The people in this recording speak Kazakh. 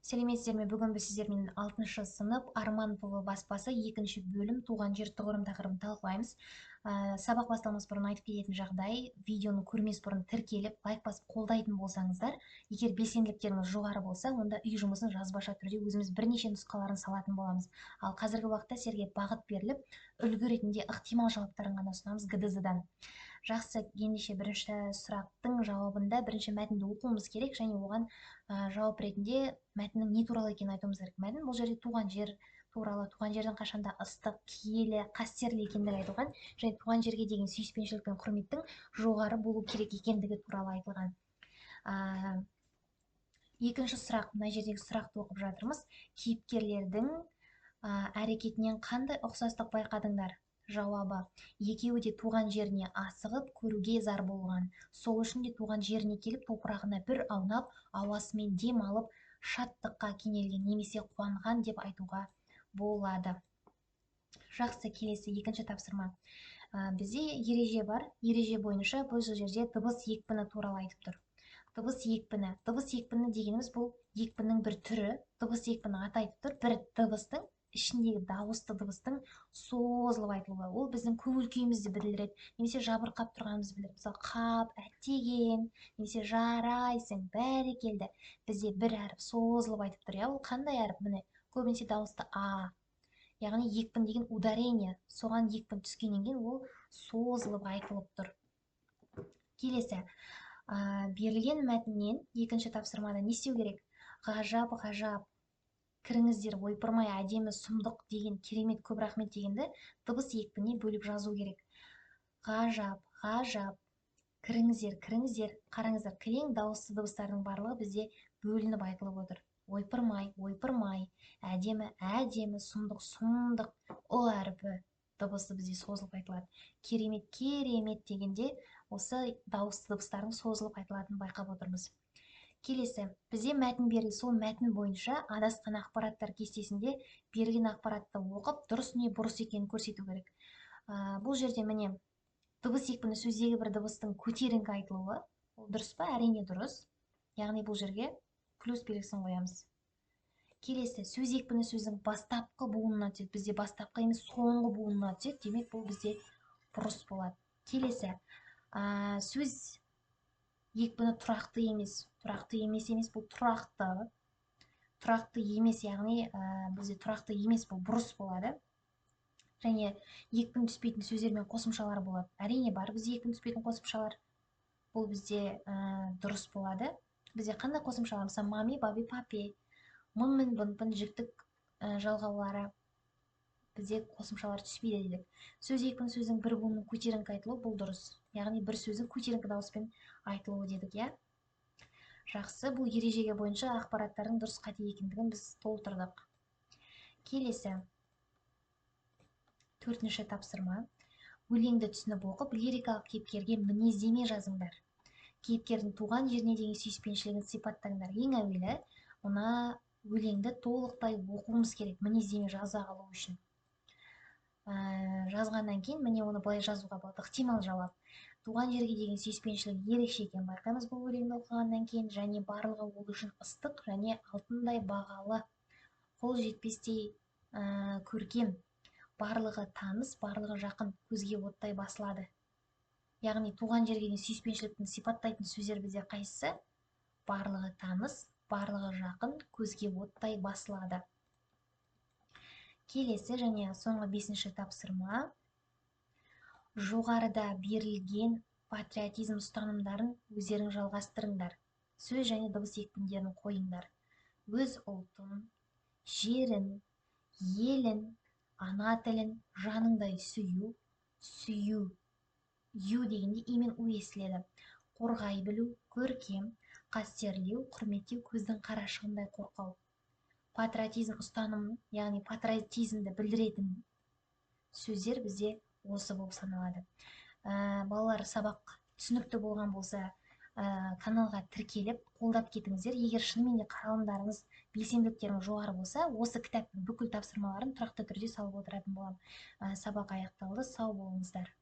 Сәлеметсіздер ме? Бүгін біз сіздермен 6 сынып Арман ТВ баспасы 2 бөлім туған жер тұғырым тақырыбын талқылаймыз. Сабақ басталмас бұрын айтып кететін жағдай, видеоны көрмес бұрын тіркеліп, лайк басып қолдайтын болсаңыздар, егер белсенділіктеріңіз жоғары болса, онда үй жұмысын жазбаша түрде өзіміз бірнеше нұсқаларын салатын боламыз. Ал қазіргі уақытта сіздерге бағыт беріліп, үлгі ретінде ықтимал жауаптарын ғана ұсынамыз ГДЗ-дан. Жақсы, ендеше бірінші сұрақтың жауабында бірінші мәтінді оқуымыз керек және оған жауап ретінде мәтіннің не туралы екенін айтуымыз керек. Мәтін бұл жерде туған жер туралы, туған жердің қашанда ыстық, киелі, қастерлі екендігі айтылған және туған жерге деген сүйіспеншілік пен құрметтің жоғары болу керек екендігі туралы айтылған. Екінші сұрақ, мына жердегі сұрақты оқып жатырмыз. Кейіпкерлердің әрекетінен қандай ұқсастық байқадыңдар? Жауабы: екеуі де туған жеріне асығып, көруге зар болған. Сол үшін де туған жеріне келіп, топырағына бір аунап, ауасымен дем алып, шаттыққа кенелген немесе қуанған деп айтуға болады. Жақсы, келесі екінші тапсырма. Бізде ереже бар. Ереже бойынша бұл жерде дыбыс екпіні туралы айтып тұр. Дыбыс екпіні. Дыбыс екпіні дегеніміз бұл екпіннің бір түрі. Дыбыс екпіні аты айтып тұр. Бір дыбыстың ішіндегі дауысты дыбыстың созылып айтылуы. Ол біздің көңіл күйімізді білдіреді, немесе жабырқап тұрғанымызды білдіреді. Мысалы, қап, әттеген, немесе жарайсың, бәрекелді. Бізде бір әріп созылып айтып тұр, иә? Ол қандай әріп? Міне, көбінесе дауысты а. Яғни екпін деген ударение, соған екпін түскеннен кейін ол созылып айтылып тұр. Келесі, берілген мәтіннен екінші тапсырмада не істеу керек? Ғажап, ғажап, кіріңіздер, ойпырмай, әдемі, сұмдық деген, керемет, көп рахмет дегенді дыбыс екпініне бөліп жазу керек. Ғажап, ғажап, кіріңіздер, кіріңіздер. Қараңыздар, кілең дауысты дыбыстардың барлығы бізде бөлініп айтылып отыр. Ойпырмай, ойпырмай, әдемі, әдемі, сұмдық, сұмдық, ұ әрпі дыбысы бізде созылып айтылады. Керемет, керемет дегенде осы дауысты дыбыстардың созылып айтылатынын байқап отырмыз. Келесі, бізде мәтін берілді. Сол мәтін бойынша адасқан ақпараттар кестесінде берілген ақпаратты оқып, дұрыс не бұрыс екенін көрсету керек. Бұл жерде міне дыбыс екпіні сөздегі бір дыбыстың көтеріңкі айтылуы. Ол дұрыс па? Әрине дұрыс. Яғни бұл жерге плюс белгісін қоямыз. Келесі, сөз екпіні сөздің бастапқы буынына түседі. Бізде бастапқы емес, соңғы буынына түседі. Демек, бұл бізде бұрыс болады. Келесі, сөз екпіні тұрақты емес. Тұрақты емес емес, бұл тұрақты. Тұрақты емес, яғни бізде тұрақты емес, бұл бұрыс болады. Және екпін түспейтін сөздер мен қосымшалар болады. Әрине бар бізде екпін түспейтін қосымшалар. Бұл бізде дұрыс болады. Бізде қандай қосымшалар? Мысалы, мами, баби, папи, мын, мін, бын, пын, жіктік жалғаулары. Бізде қосымшалар түспейді дедік. Сөз екпіні сөздің бір буынының көтеріңкі айтылуы, бұл дұрыс. Яғни бір сөздің көтеріңкі дауыспен айтылуы дедік, иә? Жақсы, бұл ережеге бойынша ақпараттардың дұрыс қате екендігін біз толтырдық. Келесі, төртінші тапсырма. Өлеңді түсініп оқып, лирикалық кейіпкерге мінездеме жазыңдар. Кейіпкердің туған жеріне деген сүйіспеншілігін сипаттаңдар. Ең әуелі мына өлеңді толықтай оқуымыз керек, мінездеме жаза алу үшін. Жазғаннан кейін міне оны былай жазуға болады. Ықтимал жауап. Туған жерге деген сүйіспеншілік ерекше екенін байқаймыз бұл өлеңді оқығаннан кейін, және барлығы ол үшін ыстық және алтындай бағалы, қол жетпестей көркем, барлығы таныс, барлығы жақын, көзге оттай басылады. Яғни туған жерге деген сүйіспеншіліктің сипаттайтын сөздер бізде қайсысы? Барлығы таныс, барлығы жақын, көзге оттай басылады. Келесі және соңғы бесінші тапсырма. Жоғарыда берілген патриотизм ұстанымдарын өздерің жалғастырыңдар. Сөз және дыбыс екпіндерін қойыңдар. Өз ұлтын, жерін, елін, ана тілін жаныңдай сүю, сүю, ю дегенде и мен у естіледі. Қорғай білу, көркем, қастерлеу, құрметтеу, көздің қарашығындай қорғау. Патриотизм ұстанымын, яғни патриотизмді білдіретін сөздер бізде осы болып саналады. Балалар, сабақ түсінікті болған болса, каналға тіркеліп, қолдап кетіңіздер. Егер шынымен де қаралымдарыңыз, белсенділіктеріңіз жоғары болса, осы кітаптың бүкіл тапсырмаларын тұрақты түрде салып отыратын боламын. Сабақ аяқталды. Сау болыңыздар.